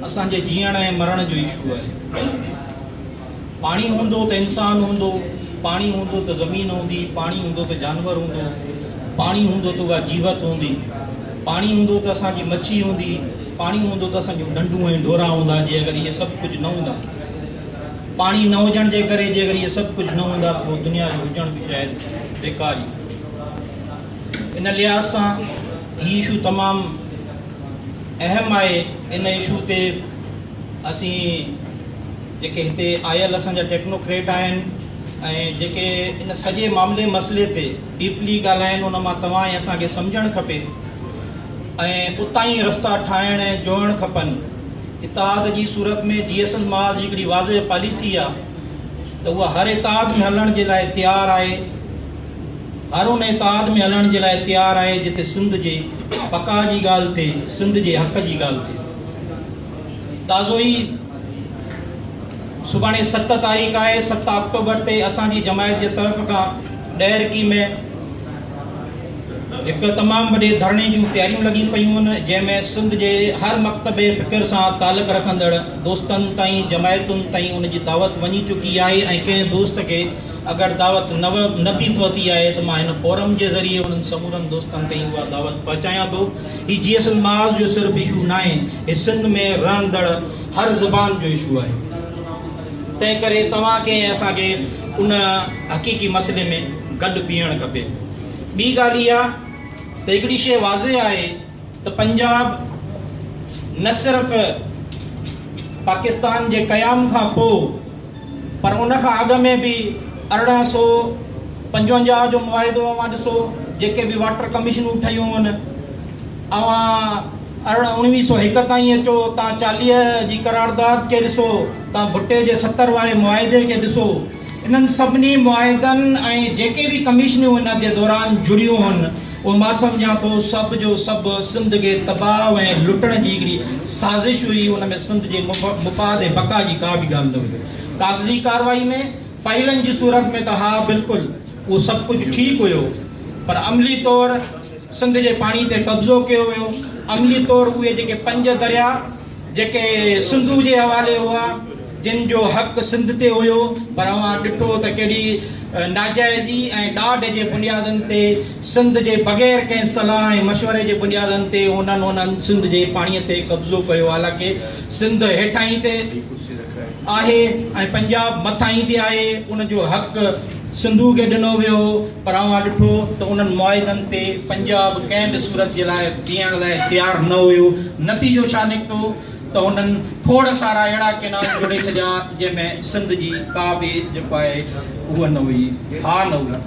اسان جي جيئڻ ۽ مرڻ جو اشو آهي. پاڻي هوندو ته انسان هوندو، پاڻي هوندو ته زمين هوندي، پاڻي هوندو ته جانور هوندو، پاڻي هوندو ته اها جيوت هوندي، پاڻي هوندو ته اسان جي مڇي هوندي، پاڻي هوندو ته اسان جون ڍنڍون ۽ ڍورا هوندا، جي اگر اهي سڀ ڪجهه نه هوندا، پاڻي نه هجڻ جي ڪري جي اگر اهي سڀ ڪجهه نه هوندا ته پوء دنيا جو هجڻ به شايد بيڪار ئي هوندو. ان لحاظ سان هي اشو تمام اهم آهي. ان اشو تي اسين جيڪي هتي آيل اسان جا ٽيڪنوڪريٽ آهن ۽ جيڪي ان سڄي معاملي مسئلي تي ڊيپلي ڳالهائن ان مان توهان ۽ اسان کي سمجهڻ کپي ۽ اتان ئي رستا ٺاهڻ ۽ جوڙڻ کپن. اتحاد جي صورت ۾ جي ايس ايس محاذ جي هڪڙي واضح پاليسي آهي ته اها هر اتحاد ۾ هلڻ جي لاء تيار آهي. هر ان اتحاد ۾ هلڻ جي لاء تيار آهي جتي سنڌ جي بقا جي ڳالهه ٿئي، سنڌ جي حق جي ڳالهه ٿئي. تازو ئي سڀاڻي 7 تاريخ آهي، 7 آڪٽوبر تي اسان جي جماعت جي طرف کان ڏهرڪي ۾ هڪ تمام وڏي ڌرڻي جون تياريون لڳي پيون آهن، جنهن ۾ سنڌ جي هر مڪتب فڪر سان تعلق رکندڙ دوستن تائين، جماعتن تائين ان جي دعوت وڃي چڪي آهي ۽ ڪنهن دوست کي اگر دعوت نه نه به پهتي آهي ته مان هن فورم جي ذريعي انهن سمورن دوستن تائين اها دعوت پهچايان ٿو. هي جي ايس ايل محاذ جو صرف اشو ناهي، هي سنڌ ۾ رهندڙ هر زبان جو اشو آهي. تنهن ڪري توهان کي ۽ اسان کي ان حقيقي مسئلي ۾ گڏ بيهڻ کپي. ٻي ڳالهه اها ته هڪڙي شيء واضح آهي ته پنجاب نه صرف پاڪستان جي قيام کان پوء پر ان کان اڳ ۾ به 1855 جو معاهدو اوهان ڏسو، جيڪي به واٽر ڪميشنون ٺهيون هن، اوهان 1901 تائين اچو، تان 40 جي قرارداد کي ڏسو، تان ڀٽي جي 70 واري معاهدي کي ڏسو، انهن سڀني معاهدن ۽ جيڪي به ڪميشنيون ان جي دوران جڙيون هن، اهو مان سمجهان ٿو سڀ جو سڀ سنڌ کي تباهه ۽ لٽڻ جي هڪڙي سازش هئي، ان ۾ سنڌ جي مفاد ۽ بقا جي ڪا به ڳالهه نه هئي. ڪاغذي ڪارروائي ۾ فائلن جي صورت ۾ ته ها بلڪل اهو سڀ ڪجهه ٺيڪ هيو پر عملي طور سنڌ جي پاڻي تي قبضو ڪيو ويو، عملي طور اهي جيڪي پنج درياء جيڪي سنڌو جي حوالي هئا، جن جو حق سنڌ تي هيو، پر اوهان ڏٺو ته ڪهڙي ناجائزي ۽ ڏاڍ جي بنيادن تي سنڌ جي بغير ڪنهن صلاح ۽ مشوري جي بنيادن تي انهن انهن سنڌ جي پاڻي تي قبضو ڪيو، حالانڪه سنڌ هيٺاهين تي آهي ۽ پنجاب مٿاهين تي آهي، ان جو حق سنڌو کي ڏنو ويو هو، پر اوهان ڏٺو ته انهن معاهدن تي پنجاب ڪنهن به صورت جي لاء بيهڻ لاء تيار نه هيو، نتيجو ڇا نڪتو؟ ته هنن کوڙ سارا اهڙا ڪينال جوڙي ڇڏيا جنهن ۾ سنڌ جي ڪا به جيڪو آهي هوء نه هئي، ها نه هئي.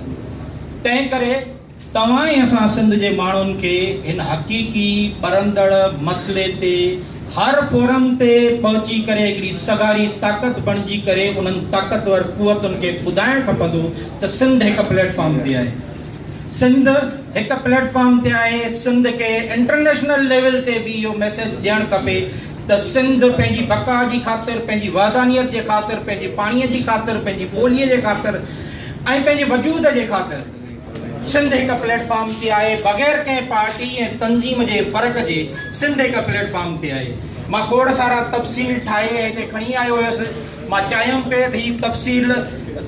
تنهن ڪري توهان ۽ اسان سنڌ جي ماڻهن کي هن حقيقي ٻرندڙ مسئلي تي هر فورم تي پهچي ڪري هڪڙي سگهاري طاقت بڻجي ڪري انهن طاقتور قوتن کي ٻڌائڻ کپندو ته سنڌ هڪ پليٽ فارم تي آهي. سنڌ هڪ پليٽ فارم تي آهي، سنڌ کي انٽرنيشنل ليول تي به اهو ميسيج ڏيڻ کپي ته سنڌ پنهنجي بقا جي خاطر، پنهنجي وحدانيت جي خاطر، پنهنجي پاڻي جي خاطر، پنهنجي ٻولي جي خاطر ۽ پنهنجي وجود جي خاطر سنڌ هڪ پليٽ فارم تي آهي، بغير ڪنهن پارٽي ۽ تنظيم جي فرق جي سنڌ هڪ پليٽ فارم تي آهي. مان کوڙ سارا تفصيل ٺاهي ۽ هتي کڻي آيو هيس. مان چاهيم پئي ته هي تفصيل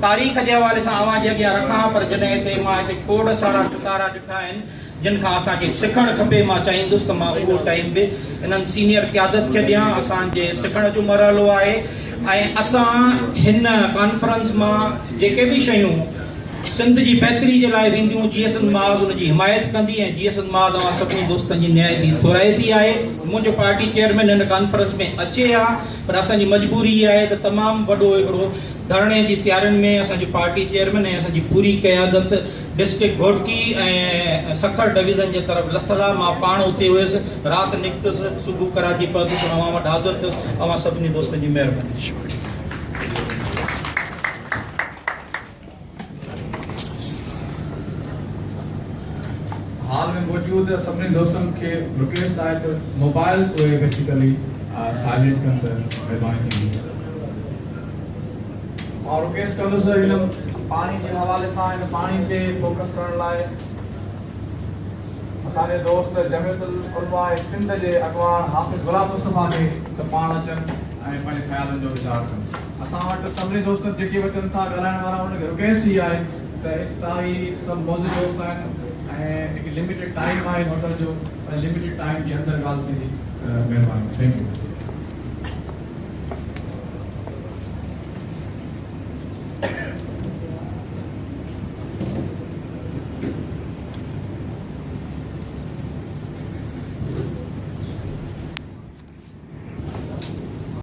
تاريخ جي حوالي سان اوهان جي اڳيان رکان پر جڏهن هتي مان هتي کوڙ سارا ستارا ڏٺا آهن جن کان اسان کي سکڻ کپي مان چاهيندس ته مان اهو ٽائيم به انهن سينيئر قيادت کي ڏيان اسان جي سکڻ جو مرحلو آهي ۽ اسان هن ڪانفرنس مان جيڪي به شيون سنڌ جي بهتري جي لاء وينديون، جيئي سنڌ محاذ ان جي حمايت ڪندي ۽ جيئي سنڌ محاذ اوهان سڀني دوستن جي نهايت ئي ٿورائتي آهي. منهنجو پارٽي چيئرمين هن ڪانفرنس ۾ اچي ها پر اسان جي مجبوري اها آهي ته تمام وڏو هڪڙو ڌرڻي جي تيارين ۾ اسان جو پارٽي چيئرمين ۽ اسان جي پوري قيادت ڊسٽرڪٽ گهوٽڪي ۽ سکر ڊويزن جي طرف لٿل آهي، مان پاڻ اتي هيس، رات نڪتس، صبح ڪراچي پهتس ۽ اوهان وٽ حاضر ٿيس، اوهان سڀني دوستن جي مهرباني. هال ۾ موجود سڀني دوستن کي رڪويسٽ آهي ته موبائل اهي بيسيڪلي سائلينٽ ڪن ته مهرباني ٿيندي. مان رڪويسٽ ڪندس هن پاڻي جي حوالي سان هن پاڻي تي فوڪس ڪرڻ لاء اسان جي دوست جمعيت العلماء سنڌ جي اڳواڻ حافظ غلام مصطفيٰ کي. ته پاڻ اچن ۽ پنهنجي خيالن جو اظهار ڪن. اسان وٽ سڀني دوستن جيڪي به اچن ٿا ڳالهائڻ وارا انهن کي رڪويسٽ هي آهي ته انتهائي سڀ معزز دوست آهن ۽ هڪ لميٽيڊ ٽائيم آهي هوٽل جو پر لميٽيڊ ٽائيم جي اندر ڳالهه ٿيندي ته مهرباني. Thank you.